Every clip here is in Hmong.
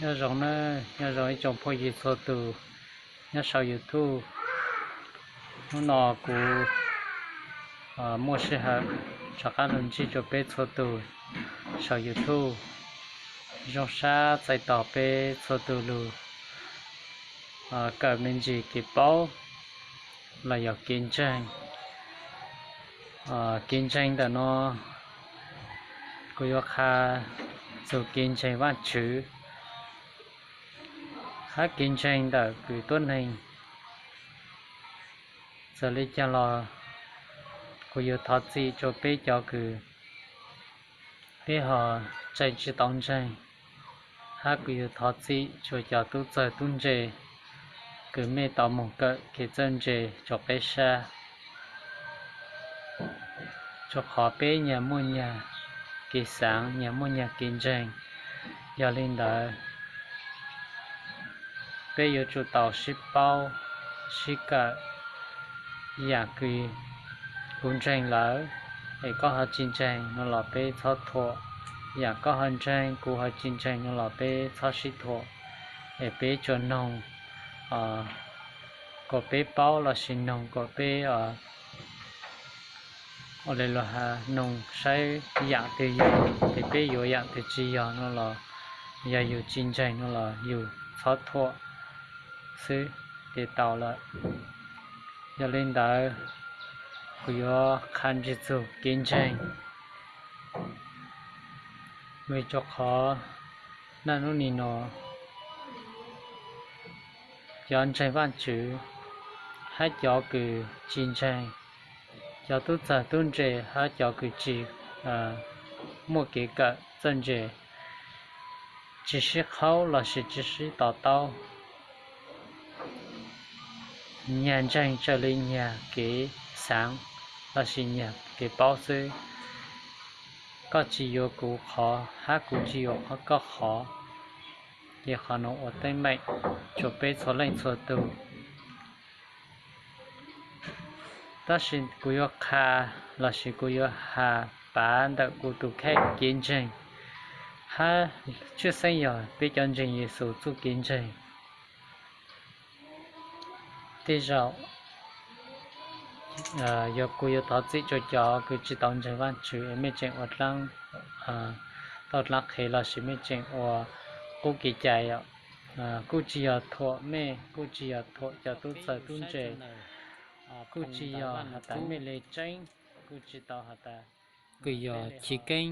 Nyob zoo nawb, nyob zoo ib tsoom phooj ywg txhua tus nyob saum YouTube. Hnub no kuv muaj sij hawm rov qab los ntsib rau peb txhua tus saum YouTube. Zoo sab txais tos peb txhua tus lug kawm me ntsis kev paub los yog kev ntseeg. Kev ntseeg ntawm no kuv yuav qha txug kev ntseeg Vaajtswv hab kev ntseeg ntawm kws tuab neeg. Txawm li caag los kuv yuav thov txim rua peb cov kws peb ho tseem tsi tau ntseeg, hab kuv yuav thov txim rua cov tub txawg tub ntse kws mej tau moog kawm kev txawj ntse rua peb sab. Rua qhov peb nyag muaj nyag kev xaav, nyag muaj nyag kev ntseeg, yog li ntawd peb yuav tsum tau sib paub sib kawm. Yaam kws kuv ntseeg lawm es koj ho tsi ntseeg no los peb txhob thuam. Yaam koj ho ntseeg kuv ho tsi ntseeg no los peb txhob sib thuam, es peb tsuas noog kom peb paub lossis noog kom peb ua le lug has noog saib yaam twg yog, ces peb yuav, yaam twg tsi yog no los yog yug tsi ntseeg no los yug txhob thuam xwb ces tau lawm. Yog li ntawd kuv yuav qha ntsis txug kev ntseeg, vim rua qhov naj nub nim no cov ntseeg Vaajtswv hab cov kws tsi ntseeg, cov tub txawg tub ntse hab cov kws tsi muaj kev kawm txawj ntse, tsi sib qhaub lossis tsi sib to taub. Nyag ntseeg tsaws li nyag kev xaav lossis nyag kev paub xwb. Koj tsi yuav kuv qhov hab kuv tsi yuav koj qhov, ces qhov nuav ua teeb meem rua peb txhua leej txhua tug. Tab sis kuv yuav qha lossis kuv yuav has pav ntawm kuv tus kheej kev ntseeg hab tshwj xeeb yog peb cov ntseeg Yexus txuj kev ntseeg. Tej zaum yog kuv yuav thov txim rua cov kws tsi tau ntseeg Vaajtswv es mej tseem ua dlaab, tau dlaab qhev lossis mej tseem ua qub kev cai os. Kuj tsi yog thuam mej, kuj tsi yog thuam cov tub txawg tub ntse, kuj tsi yog has tas mej le tseeb, kuj tsi tau has tas, kws yog Chiv Keeb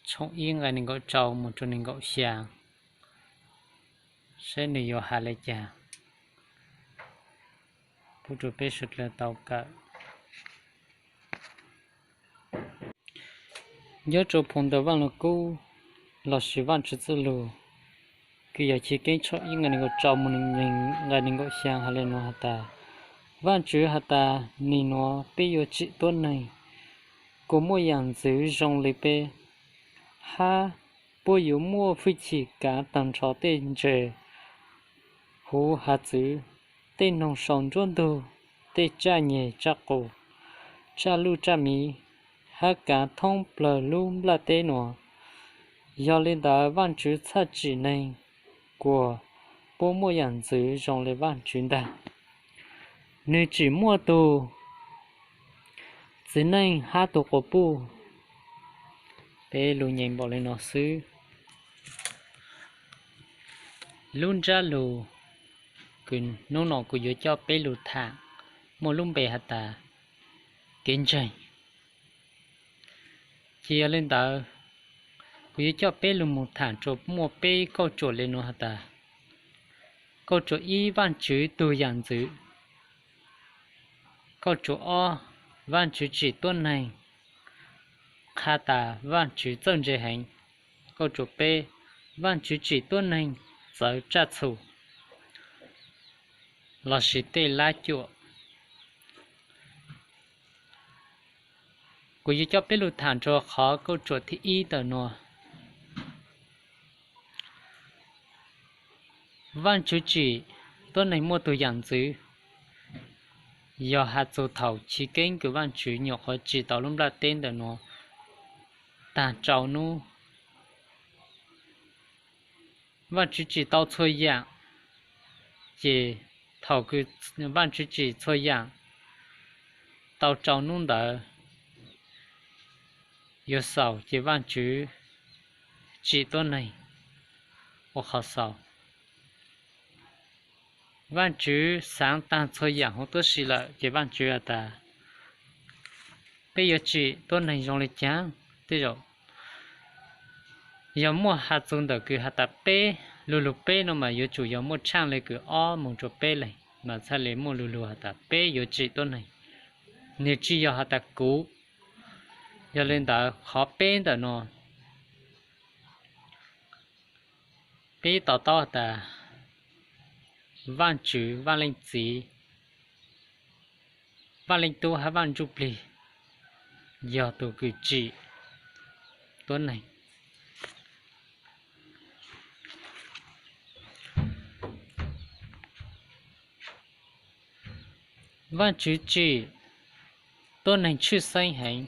tshooj ib nqai neeg nkaum rau moog rua neeg nkaum xya, saib nwg yuav has le caag pub rua peb suav dlawg tau kawm. Nyob rua phoo ntawv Vaaj Lug Kub lossis Vaajtswv txuj lug, kws yog Chiv Keeb tshooj ib nqai neeg nkaum rau moog nqai neeg nkaum xya has le nuav has tas, Vaajtswv has tas, nim nuav peb yuav tsim tuab neeg kws muaj yaam ntxwv zoo le peb, hab puab yuav muaj fwj chim kaav taag nrho tej ntses huv hav txwv, tej noog sau nruab ntug, tej tsaj nyeg tsaj qus, tsaj luj tsaj miv, hab kaav thoob plawg lub nplaj teb nuav. Yog li ntawd Vaajtswv txhaj tsim neeg kuas puab muaj yaam ntxwv zoo le Vaajtswv ntag. Nwg tsim muaj tug txiv neej hab tug quas puj. Peb lug nyeem npaum le nuav xwb. Lub ntsab lug kws nub no kuv yuav coj peb lug thaam muaj lub npe has tas kev ntseeg. Ces yog li ntawd, kuv yuav coj peb lug moog thaam rua muaj peb kauj tsuam le nuav has tas, kauj tsuam ib, Vaajtswv tug yaam ntxwv. Kauj tsuam ob, Vaajtswv tsim tuab neeg, qha tas Vaajtswv txawj ntse heev. Kauj tsuam peb, Vaajtswv tsim tuab neeg txawv tsaj txhu lossis tej lab cuam. Kuv yuav coj peb lug thaam rua qhov kauj tsuam thib ib ntawm nuav. Vaajtswv tsim tuab neeg muaj tug yaam ntxwv, yog has txug thaum chiv keeb kws Vaajtswv nyuam qhuav tsim tau lub nplaj teb ntawm nuav taag rau nub. Vajtswv tsim tau txhua yaam, ces thaum kws Vajtswv tsim txhua yaam tau rau nub ntawd yuav xaus ces Vajtswv tsim tuab neeg ua qhov xaus. Vajtswv xaav taag txhua yaam huv tuab si lawm ces Vajtswv has tas, peb yuav tsim tuab neeg zoo le caag? Tej zaum yog muaj has txug ntawm kws has tas peb, lu lug peb no mas yuav tsum yog muaj tshaaj le kws ob moog rua peb leeg mas txhaj le muaj lu lug has tas peb yuav tsim tuab neeg. Nwg tsi yog has tas kuv. Yog le ntawd qhov peb ntawm no peb to taub has tas Vaajtswv, Vaaj Leej Txiv, Vaaj Leej Tub hab Vaaj Ntsuj Plig yog tug kws tsim tuab neeg. Vaajtswv tsim tuab neeg tshwj xeeb heev.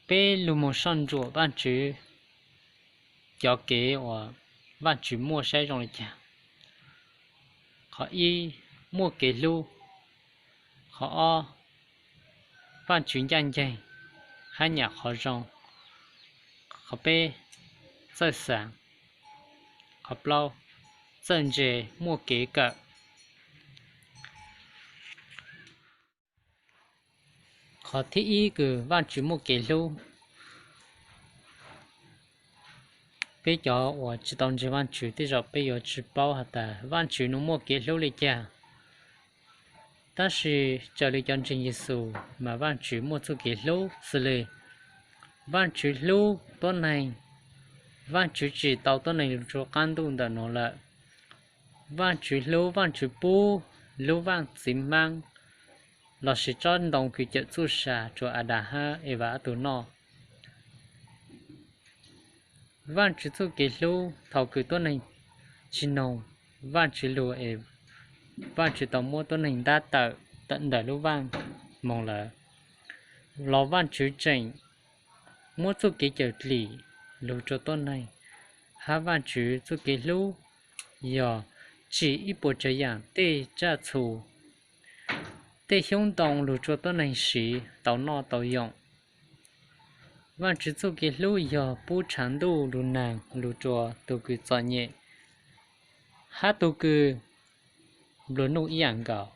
Peb lug moog soj ntsuam Vaajtswv cov kev uas Vaajtswv muaj saib zoo le caag. Qhov ib, muaj kev hlub. Qhov ob, Vaajtswv ncaaj nceeg hab nyam qhov zoo. Qhov peb, txawj xaav. Qhov plaub, txawj ntse, muaj kev kawm. Qhov thib ib kws Vaajtswv muaj kev hlub. Peb cov uas tsi tau ntseeg Vaajtswv tej zaum peb yuav tsi paub has tas Vaajtswv nws muaj kev hlub le caag. Tab sis raws li cov ntseeg Yexus mas Vaajtswv muaj txuj kev hlub xws le Vaajtswv hlub tuab neeg. Vaajtswv tsim tau tuab neeg lug rua qaab ntuj ntawm nuav lawm. Vaajtswv hlub, Vaajtswv pub lub vaaj txiv hmaab lossis tsob ntoo kws cawm txuj sa rua Adas hab Evas ob tug noj. Vaajtswv txuj kev hlub thaum kws tuab neeg tsi noog Vaajtswv lug es Vaajtswv tau muab tuab neeg ntab tawm ntawm lub vaaj moog lawm, los Vaajtswv tseem muab txuj kev cawm dlim lug rua tuab neeg. Hab Vaajtswv txuj kev hlub yog tsim ib puas tsaav yaam tej tsaj txhu, tej xyoob ntoo lug rua tuab neeg siv tau noj tau yoom. Vaajtswv txuj kev hlub yog pub tshav ntuj lug naag lug rua tug kws txom nyem hab tug kws nplua nuj ib yaam nkaus.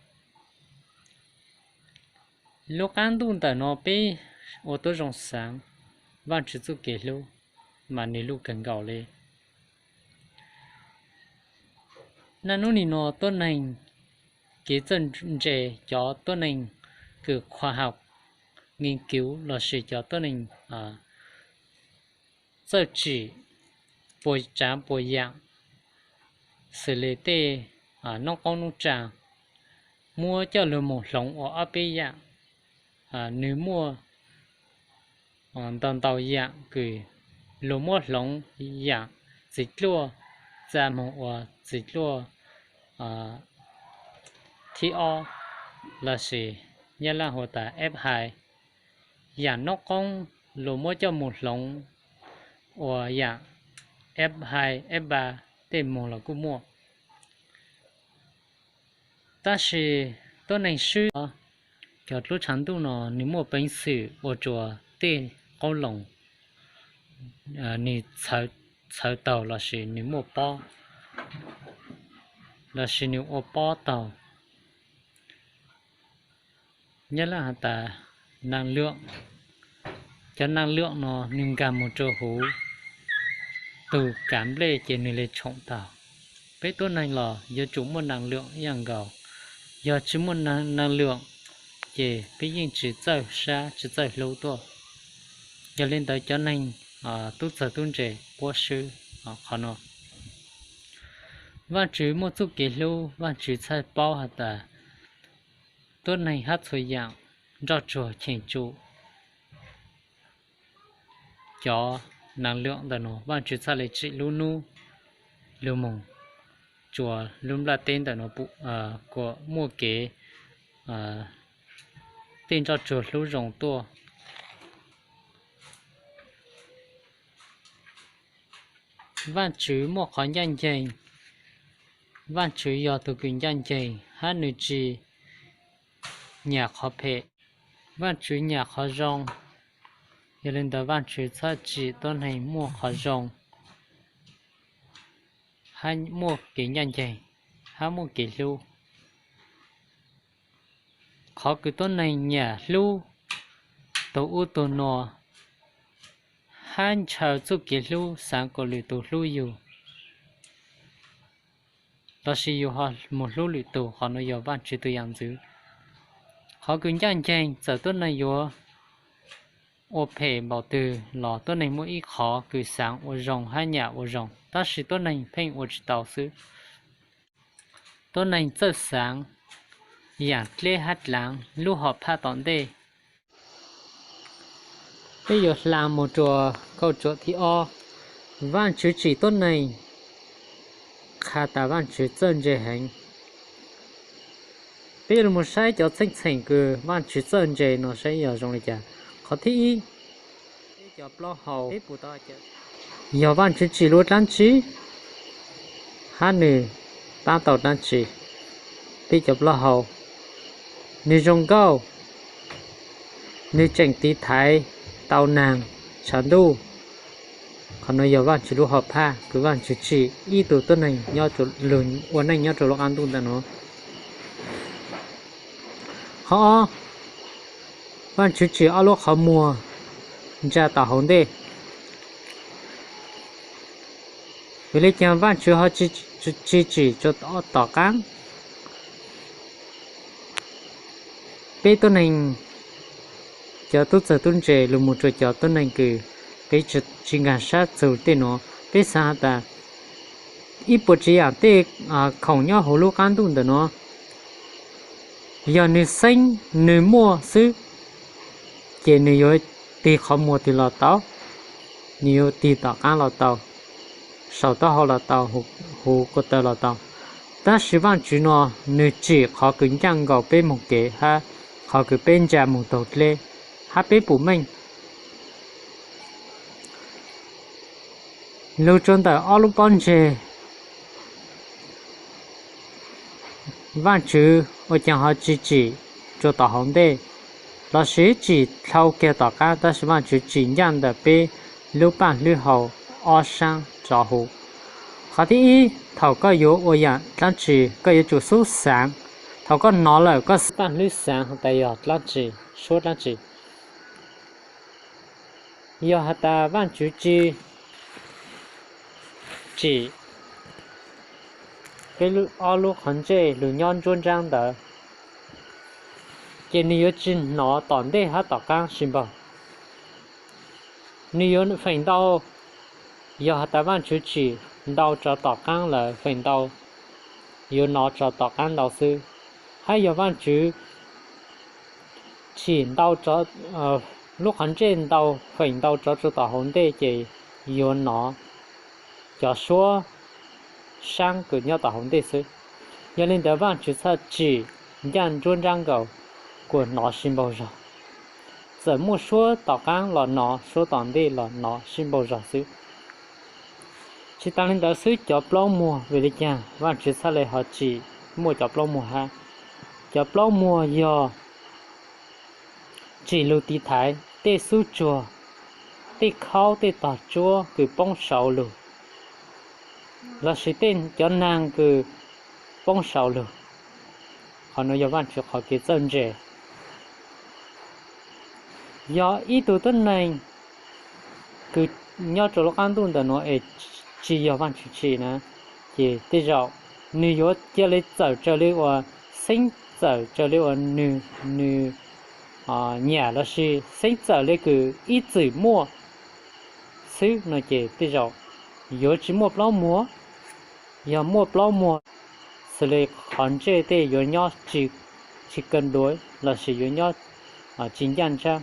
Lub qaab ntuj ntawm nuav peb ua tuab zoo xaav Vaajtswv txuj kev hlub mas nwg luj kawg nkaus le. Naj nub nim nuav tuab neeg kev txawj ntse, cov tuab neeg kws khoa hauv nkiv kiv lossis cov tuab neeg txawj tsim puas tsaav puas yaam xws le tej noob qoob noob tsaa muab coj lug moog hloov ua ob peb yaam. Nwg muaj ntau ntau yaam kws luag muab hloov yaam txiv dluaj txaa moog ua txiv dluaj thib ob lossis Nyab Laj hu tas F hai. Yaam noob qoob luag muab coj moog hloov ua yaam F hai, F ba tej moog los kuj muaj. Tab sis tuab neeg swb cov dluab tshav ntuj no nwg muaj peev xwm ua rua tej qoob loo nwg txhawv taug lossis nwg muaj pob lossis nwg ua pob taug. Nyab Laj has tas năng lượng. Cov năng lượng no nwg nkaag moog rua huv tug kav nplej ces nwg le tshoom taug. Peb tuab neeg los yuav tsum muaj năng lượng ib yaam nkaus. Yog tsi muaj năng lượng ces peb yeej tsi txawj sab tsi txawj hlub tuaj. Yog le ntawd cov neeg tub txawg tub ntse puab swb qhov no. Vaajtswv muaj txuj kev hlub, Vaajtswv txhaj paub has tas tuab neeg hab txhua yaam nroj tsuag cheem tsum. Cov năng lượng ntawm no Vaajtswv txhaj le tsim lub nub lug moog tsua lub nplaj teb ntawm no kuas muaj kev tej nroj tsuag hlub zoo tuaj. Vaajtswv muaj qhov ncaaj nceeg. Vaajtswv yog tug kws ncaaj nceeg hab nwg tsi nyam qhov phem. Vaajtswv nyam qhov zoo, yog le ntawd Vaajtswv txhaj tsim tuab neeg muaj qhov zoo, hab muaj kev ncaaj nceeg, hab muaj kev hlub. Qhov kws tuab neeg nyam hlub tug ub tug nuav, hab ntshaw txuj kev hlub xaav kuas lwm tug hlub yug, lossis yug ho moog hlub lwm tug, qhov nuav yog Vaajtswv tug yaam ntxwv. Qhov kws ncaaj nceeg, txawm tuab neeg yuav ua phem npaum twg los tuab neeg muaj ib qhov kws xaav ua zoo hab nyam ua zoo, tab sis tuab neeg pheej ua tsi tau xwb. Tuab neeg txawj xaav yaam dleb hab dlaav lub hom phaj tom ntej. Peb yuav hla moog rua kauj tsuam thib ob. Vaajtswv tsim tuab neeg qha tas Vaajtswv txawj ntse heev. Peb yuav lug moog saib cov txheej txheem kws Vaajtswv txawj ntse no saib yog zoo li cas. Qhov thib ib, peb cov plaub hau, yog Vaajtswv tsim lug dlaab tsi, hab nwg paab tau dlaab tsi. Peb cov plaub hau, nwg zoo nkauj, nwg tseem tiv thaiv tau naag tshav ntuj. Qhov nuav yog Vaajtswv lub hom phaj kws Vaajtswv tsim ib tug tuab neeg ua neej nyob rua lub qaab ntuj ntawm nuav. Qhov ob, Vaajtswv tsim ob lub qhov muag ntsa tom hauv ntej. Vim le caag Vaajtswv ho tsi tsim tom qaab? Peb tuab neeg, cov tub txawg tub ntse lug moog rua cov tuab neeg kws peb tsi nkaag sab txug tej nuav, peb xaav has tas ib puas tsav yaam tej khoom nyob huv lub qaab ntuj ntawm nuav, yog nwg xeeb nwg muaj xwb, ces nwg yuav tig qhov muag twg los tau, nwg yuav tig tom qaab los tau, saum taub hau los tau, huv ko taw los tau. Tab sis Vaajtswv no nwg tsim qhov kws ncaaj nkaus peb moog kev hab qhov kws peb ntsa moog taug dleb hab peb pum meej. Lug rua ntawm ob lub pob ntseg, Vaajtswv ua caag ho tsi tsim rua tom hauv ntej, lossis tsim dlhau kiag tom qaab, tab sis Vaajtswv tsim ncaaj ntawm peb lub paaj hlwb hau ob saab rov huv. Qhov thib ib, thaum koj yuav ua yaam dlaab tsi, koj yuav tsum xub xaav. Thaum koj nov lawm, koj paaj hlwb xaav has tas yog dlaab tsi, suab dlaab tsi. Yog has tas Vaajtswv tsi tsim peb ob lub qhov ntsej lug nyob ntsuab ntsaab ntawd, ces nwg yuav tsi nov tom ntej hab tom qaab sib npaug. Nwg yuav feem ntau, yog has tas Vaajtswv tsim ntau tsov tom qaab lawm, feem ntau yuav nov tsov tom qaab ntau xwb. Hab yog Vaajtswv tsim ntau, lub qhov ntsej ntau, feem ntau tsov rua tom hauv ntej ces yuav nov cov suab saab kws nyob tom hauv ntej xwb. Yog li ntawd Vaajtswv txhaj tsim ncaaj ntsuab ntsaab nkaus kuas nov sib npaug zog. Txawm muaj suab tom qaab los nov, suab tom ntej los nov sib npaug zog xwb. Tsi taag li ntawd xwb, cov plaub muag, vim le caag Vaajtswv txhaj le ho tsim muaj cov plaub muag hab? Cov plaub muag yog tsim lug tiv thaiv tej xub tsuag, tej khaub, tej tog tsuab kws poob saud lug, lossis tej cov naag kws poob saud lug. Qhov nuav yog Vaajtswv qhov kev txawj ntse. Yog ib tug tuab neeg kws nyob rua lub qaab ntuj ntawm nuav es tsi yog Vaajtswv tsim na, ces tej zaum nwg yuav ca le txawm raws li uas, xeeb txawm raws li uas nwg, nwg nyam lossis xeeb txawm le kws ib txwm muaj xwb no ces tej zaum yuav tsi muaj plaub muag. Yog muaj plaub muag, xws le qhov ntsej tej yuav nyob tsi kaw duav lossis yuav nyob tsi ncaaj ntsab.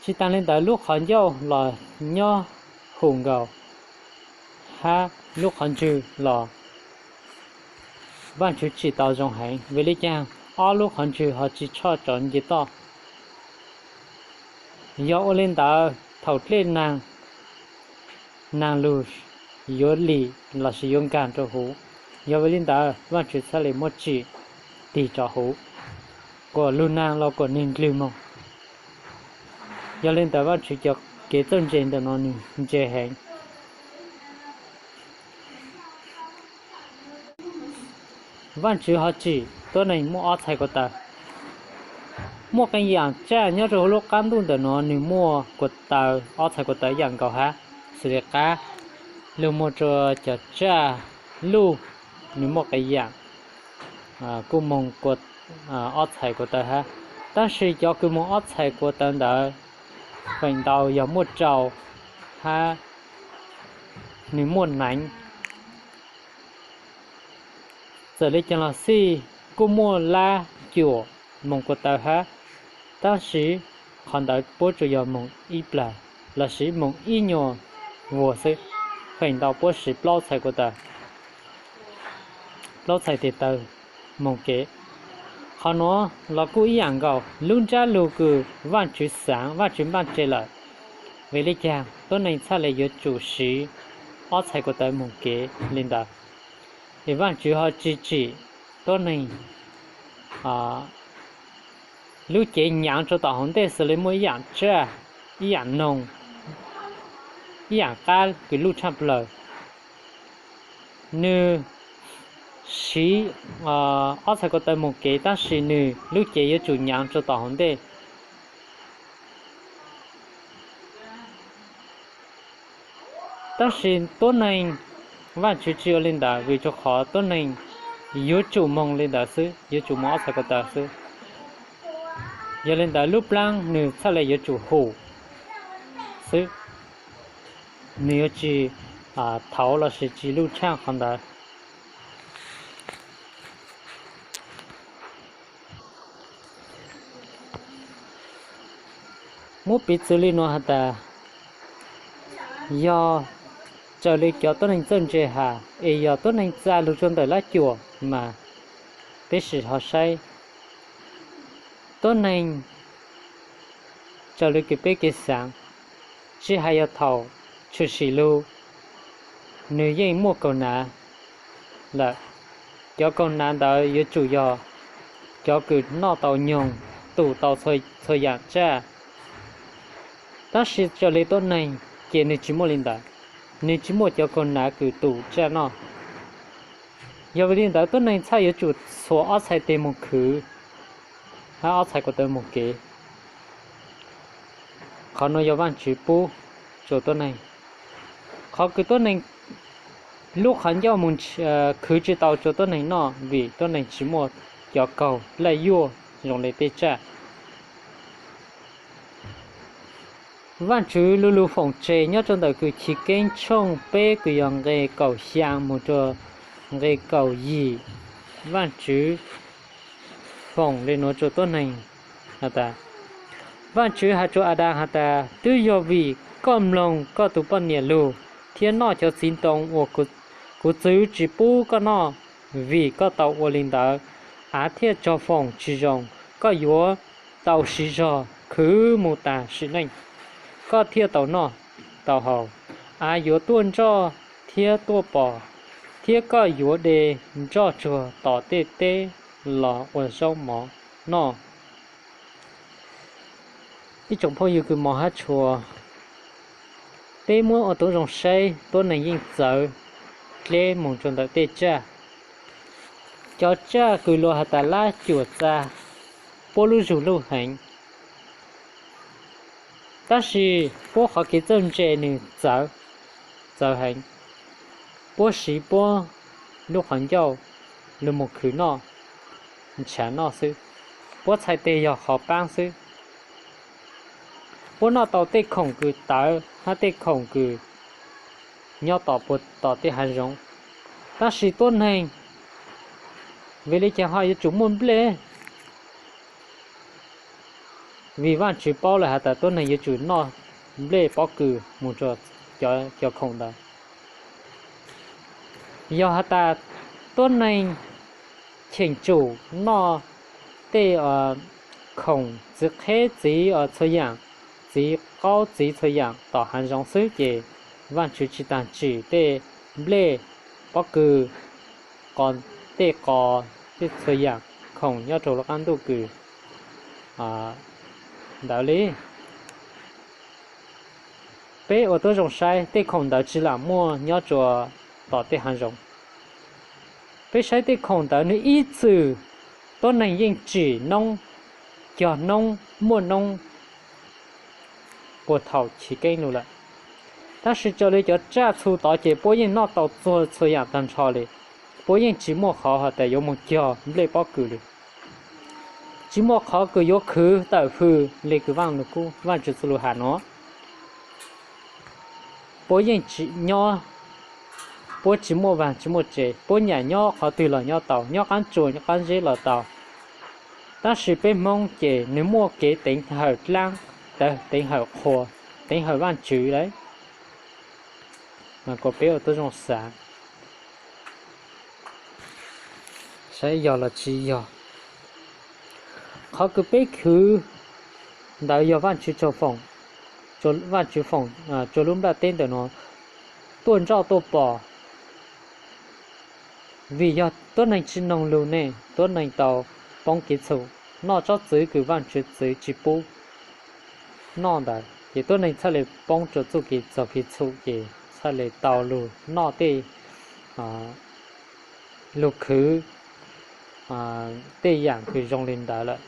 Tsi taag le ntawd lub qhov ncauj los nyob hum nkaus, hab lub qhov ntswg los Vaajtswv tsim tau zoo heev. Vim le caag ob lub qhov ntswg ho tsi tshoj tsov nce toj? Yog ua le ntawd thaum dlej naag naag lug yuav lim lossis yuav nkaag rua huv. Yog vim le ntawd Vaajtswv txhaj le muab tsim tig rua huv, kuas lug naag los kuas nwg ndlwg moog. Yog le ntawd Vaajtswv cov kev txawj ntse ntawm nuav nwg ntse heev. Vaajtswv ho tsim tuab neeg muaj ob txhais ko taw. Muaj qee yaam tsaj nyob rua huv lub qaab ntuj ntawm nuav nwg muaj ko taw, ob txhais ko taw yaam nkaus hab, xws le qaab lug moog rua cov tsaj luj, nwg muaj qee yaam kuj moog ob txhais ko taw hab. Tab sis cov kws moog ob txhais ko taw ntawd feem ntau yog muaj rau hab nwg muaj neev. Txawm le caag los xij kuj muaj lab cuam moog ko taw hab, tab sis qhov ntawd puab tsuas yog moog ib plag lossis moog ib nyuas vuag xwb. Feem ntau puab siv plaub txhais ko taw, plaub txhais tes taw moog kev. Qhov nuav los kuj ib yaam nkaus, lub ntsab lug kws Vaajtswv xaav, Vaajtswv npaaj tseg lawm. Vim le caag tuab neeg txhaj le yuav tsum siv ob txhais ko taw moog kev le ntawd? Es Vaajtswv ho tsi tsim tuab neeg lub cev nyaav rua tom hauv ntej xws le muaj ib yaam tsaj, ib yaam noog, ib yaam qab kws luj tshaaj plawg. Nwg siv ob txhais ko taw moog kev tab sis nwg lub cev yuav tsum nyaav rua tom hauv ntej. Tab sis tuab neeg, Vaajtswv tsi ua le ntawd vim rua qhov tuab neeg yuav tsum moog le ntawd xwb, yuav tsum moog ob txhais ko taw xwb. Yog le ntawd lub plaab nwg txhaj le yuav tsum hum xwb, nwg yuav tsi thauv lossis tsi luj tshaaj qhov ntawd. Muab piv txwv le nuav has tas, yog raws le cov tuab neeg txawj ntse has es yog tuab neeg txaa lug rua ntawm lab cuam mas peb sim ho saib tuab neeg raws le kws peb kev xaav, tsi has yog thaum tshwm sim lug nwg yeej muaj kaug nav lawm. Cov kaug nav ntawd yuav tsum yog cov kws noj tau nyoog, tum tau txhua yaam tsaj. Tab sis raws le tuab neeg ces nwg tsi muaj le ntawd, nwg tsi muaj cov kaug nav kws tum tsaj noj. Yog vim le ntawd tuab neeg txhaj yuav tsum txhuam ob txhais tes moog khwv hab ob txhais ko taw moog kev. Qhov nuav yog Vaajtswv pub rua tuab neeg. Qhov kws tuab neeg lub qhov ncauj moog khwv tsi tau rua tuab neeg noj vim tuab neeg tsi muaj cov kaug laj yuaj zoo le tej tsaj. Vaajtswv lu lug foom tseg nyob rua ntawm kws Chiv Keeb tshooj peb kws yog nqe kaum xyaa moog rua nqe kaum yim. Vaajtswv foom le nuav rua tuab neeg has tas, Vaajtswv has rua Adas has tas, twb yog vim koj mloog koj tug poj niam lug thiab noj cov txiv ntoo uas kuv txwv tsi pub koj noj, vim koj tau ua le ntawd, av thiaj raug foom tsi zoo. Koj yuav tau siv zog khwv moog tas sim neej, koj thiaj tau noj tau haus. Av yuav tuaj nroj thiab tuaj pos, thiab koj yuav de nroj tsuag tom tej teb los ua zaub mov noj. Ib tsoom phooj ywg kws mog hab tshua, peb muab ua tau zoo saib, tuab neeg yeej txawv dleb moog rua ntawm tej tsaj. Cov tsaj kws luas has tas lab cuam txaa puab lub zug luj heev, tab sis puab qhov kev txawj ntse nwg txawv heev. Puab siv puab lub qhov ncauj lug moog khwv noj, ntshav noj xwb. Puab txhais teg yog qhov paab xwb. Puab noj tau tej khoom kws tawv hab tej khoom kws nyob tom puag tom tej haav zoov. Tab sis tuab neeg, vim le caag ho yuav tsum muaj nplej? Vim Vaajtswv paub lawm has tas tuab neeg yuav tsum noj nplej pob kws moog rua cov khoom ntawd. Yog has tas tuab neeg cheem tsum noj tej khoom txiv qheb txiv txhua yaam, txiv qaub txiv txhua yaam tom haav zoov xwb ces Vaajtswv tsi taag tsim tej nplej pob kws, qos, tej qos, tej txhua yaam khoom nyob rua lub qaab ntuj kws ntawd li. Peb ua tuab zoo saib tej khoom ntawd tsi lam muaj nyob rua tom tej haav zoov. Peb saib tej khoom ntawd nwg ib txwm tuab neeg yeej tsim noob, cog noob, muaj noob puag thaum chiv keeb lug lawm. Tab sis raws li cov tsaj txhu tod ces puab yeej noj tau txhua txhua yaam taag nrho li. Puab yeej tsi muaj qhov has tas yuav moog cog nplej pob kws li. Tsi muaj qhov kws yuav khwv tawm hws li kws Vaaj Lug Kub, Vaajtswv txuj lug has nuav. Puab yeej tsi nyob, puab tsi muaj vaag tsi muaj tsev, puab nyam nyob qhov twg los nyob tau, nyob qaab tsuas nyob qaab zeb los tau. Tab sis peb Hmoob ces nwg muaj kev teev hawm dlaab, teev hawm qhuas, teev hawm Vaajtswv lawm. Mas kuas peb ua tuab zoo xaav saib yog los tsi yog. Qhov kws peb khwv ntawd yog Vaajtswv tsaug foom, Vaajtswv foom rua lub nplaj teb ntawm nuav tuaj ntsoj tuaj pom. Vim yog tuab neeg tsi noog lug ne, tuab neeg tau poob kev txhum, noj tsob txwv kws Vaajtswv txwv tsi pub noj ntawd, ces tuab neeg txhaj le poob rua txuj kev txaug kev txhum ces txhaj le tau lug noj tej, lug khwv tej yaam kws zoo li ntawd lawm.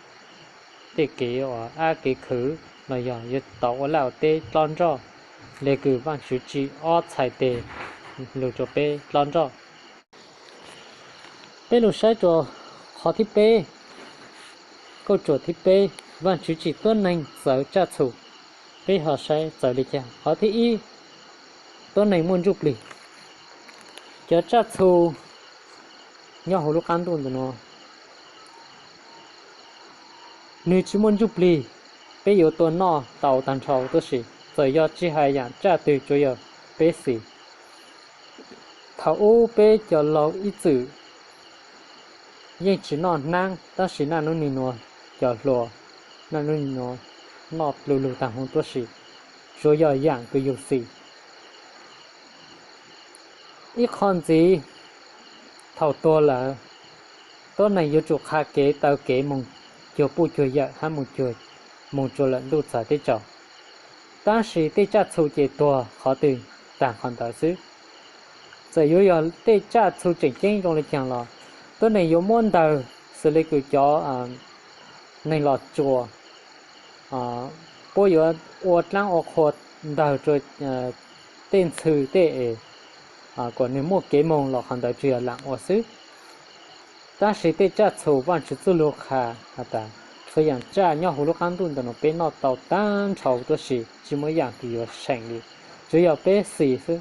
Tej kev ua ab kev khwv los yog yuav tau ua laj ua teb dlob nroj, le kws Vaajtswv tsim ob txhais teg lug rua peb dlob nroj. Peb lug saib rua qhov thib peb, kauj tsuam thib peb, Vaajtswv tsim tuab neeg txawv tsaj txhu. Peb ho saib txawv li cas. Qhov thib ib, tuab neeg muaj ntsuj plig. Cov tsaj txhu nyob huv lub qaab ntuj ntawm nuav, nwg tsi muaj ntsuj plig, peb yuav tua noj tau taag nrho tuab si. Txawm yog tsi has yaam tsaj twg tsuav yog peb xis. Thaum ub peb cov laug ib txwm yeej tsi noj hnaab, tab sis naj nub nwg nuav cov hluas, naj nub nwg nuav noj lu lug taag huv tuab si, tsuav yog yaam kws yug xis. Ib qho ntxiv, thaum tuag lawm, tuab neeg yuav tsum qha kev taw kev moog cuag puj cuag yawm hab moog cuag, moog rua lawm ntuj txag teb tsaus. Tab sis tej tsaj txhu ces tuag qhov twg taag qhov ntawd xwb. Txawm yuav yog tej tsaj txhu tseem ceeb zoo le caag los, tuab neeg yuav muab ntawg xws le kws cov neeg los tsuas, puab yuav ua dlaab ua qhua ntawg rua tej ntxhw tej es kuas nwg muaj kev moog los qhov ntawd tsuas yog laam ua xwb. Tab sis tej tsaj txhu Vaajtswv txuj lug qha has tas txhua yaam tsaj nyob huv lub qaab ntuj ntawm nuav peb noj tau taag nrho tuab si, tsi muaj yaam kws yuav seem li, tsuav yog peb xis xwb.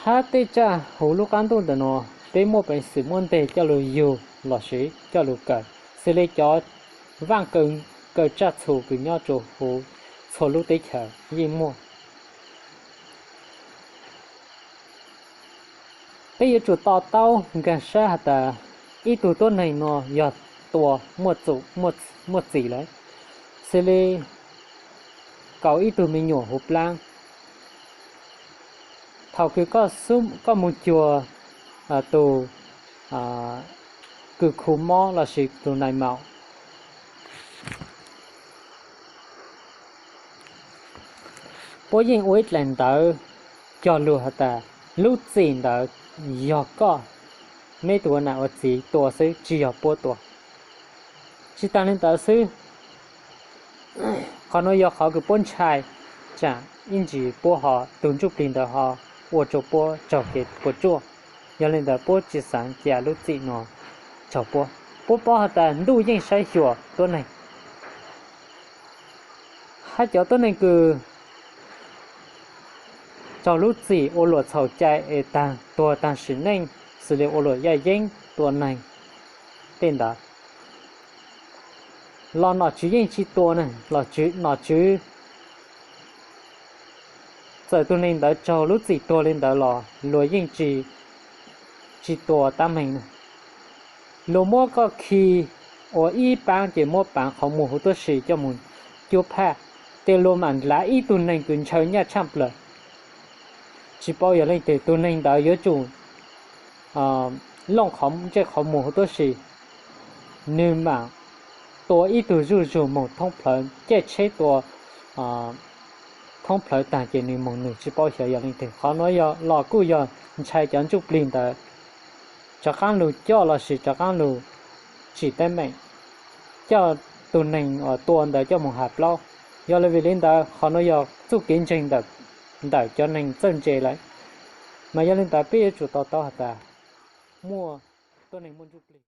Hab tej tsaj huv lub qaab ntuj ntawm nuav peb muaj peev xwm muab nteg coj lug yug lossis coj lug kawm, xws le cov vaaj kaw tsaj txhu kws nyob rua huv txhua lub teb chaws yeej muaj. Peb yuav tsum to taub nkaag sab has tas ib tug tuab neeg nuav yog tua muaj txim lawm, xws le kaum ib tug me nyuam huv plaab. Thaum kws koj moog cuag tus kws khu mob lossis tus nais maum, puab yeej ua ib dlaim ntawv cog lug has tas lub txim ntawd yog koj, meb tus ua nam ua txiv tua xwb, tsi yog puab tua. Tsi taag le ntawd xwb, qhov nuav yog qhov kws puab ntshai, tsaam ib ntsis puab ho, tus ntsuj plig ntawd ho ua rua puab raug kev puas tsuaj. Yog le ntawd puab tsi xaav ca lub txim nuav raug puab. Puab paub has tas ntuj yeej saib xyuas tuab neeg, hab cov tuab neeg kws raug lub txim ua luam txhaum cai es taag tuag taag sim neej, xws le ua luam yaj yeeb tua neeg tej ntawd los nom tswv yeej tsi tua ne. Nom tswv, txawm tus neeg ntawd raug lub txim tuag le ntawd los luag yeej tsi tua tab meeg ne. Luag muab koj khi ua ib paab ces muab paav qhov muag huv tuab si coj moog cuab phaj. Tej lus mam nrlav ib tug neeg kws ntshaw nyaj tshaj plaws, tsis paub yog leej twg, tus neeg ntawd yuav tsum looj qhov ntsej qhov muag huv tuab si, nws mam tua ib tug zuj zus moog thoob plhawv, caij tsheb tua thoob plhawv taag ces nws moog, nws tsis paub xyov yog leej twg. Qhov nuav yog los kuj yog ntshai cov ntsuj plig ntawd rov qaab lug coj lossis rov qaab lug tsim teeb meem, coj tug neeg tua ntawd coj moog has plaub. Yog le vim le ntawd qhov nuav yog txuj kev ntseeg ntawm cov neeg txawj ntse lawm. Mas yog le ntawd peb yuav tsum to taub has tas muaj tuab neeg muaj ntsuj plig.